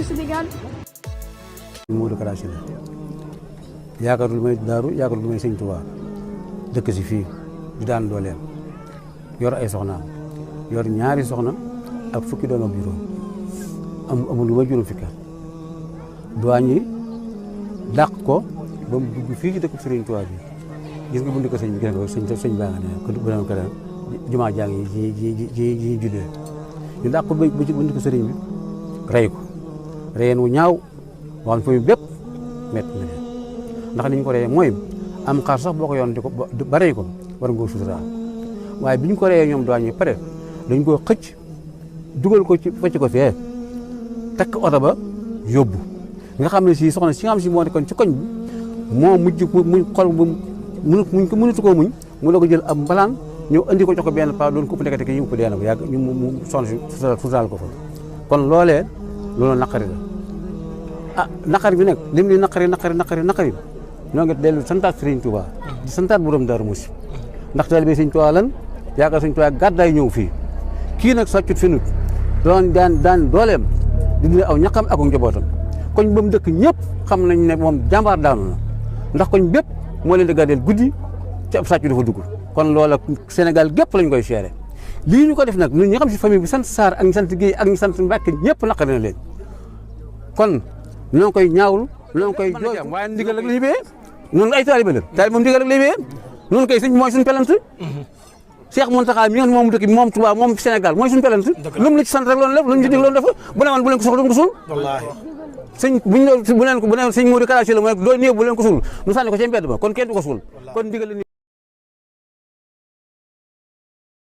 du Sénégal. Modou Kara Sylla yaakaar lu may daaru yaakaar lu may sëñ Tuubaa dëkk si fii di daan dooleem yor ay soxnaam yor ñaari soxna ak fukki doom ak juróom amul lu may juróom fukki duwaañ yi dàq ko ba mu dugg fii ci dëkk Sëriñ Tuubaa bi gis nga bu ndiko sëñ bi gis nga sëñ baa nga ne ko bu ko jumaa jaa ngi ji juddee ñu dàq ko ba ci bu ndiko sëriñ bi rey ko reyeen wu ñaaw wax fa bépp métti na leen ndax ni ñu ko reyee mooy am xar sax boo ko yoon di ko ba rey ko war nga koo suturaal waaye bi ñu ko reyee ñoom duwaañ yi pare dañ koo xëcc dugal ko ci fecc ko fee takk oto ba yóbbu nga xam ne si soxna si nga xam si moo nekkoon ci koñ bi moo mujj muñ xol muñ ko mënatu koo muñ mu la ko jël ab mbalaan ñëw andi ko jox ko benn pa doon ko ndekete ki ñu ko dee na ko yàgg ñu mu soxna si suturaal ko fa kon loolee loolu naqari la ah naqari bi nag lim li naqari ñoo ngi dellu santaat Sëriñ Tuubaa di santaat borom Daaru Musi ndax taalibe Sëriñ Tuubaa lan yaakaar Sëriñ Tuubaa gàddaay ñëw fii kii nag sàccut fi nut doon daan dooleem di dundee aw ñaqam ak njabootam koñ ba mu dëkk ñëpp xam nañ ne moom jàmbaar daanu na ndax koñ bépp moo leen di gàddeel guddi ci ab sàcc dafa dugg kon loola Sénégal gépp lañ koy seere lii ñu ko def nag ñun ñi xam si famille bi sant Sarr ak ñu sant Guèye ak ñu sant Mbacke ñëpp naqari na leen kon ñoo ngi koy ñaawlu ñoo ngi koy jooy waaye ndigal rek la ñu béyee noonu ay taalibe la taalibe moom ndigal rek lay béyee noonu kay sëñ mooy suñu pelant Cheikh Mountakha mi nga xam ne moom dëkk bi moom Touba moom Sénégal mooy suñu pelant lu mu la ci sant rek loolu def lu ñu ci dig loolu def bu ne woon bu leen ko soxla ko suul sëñ bu leen sëñ Modou Kara Sylla mu ne doo néew bu leen ko suul nu sànni ko ci mbedd ba kon kenn du ko suul kon ndigal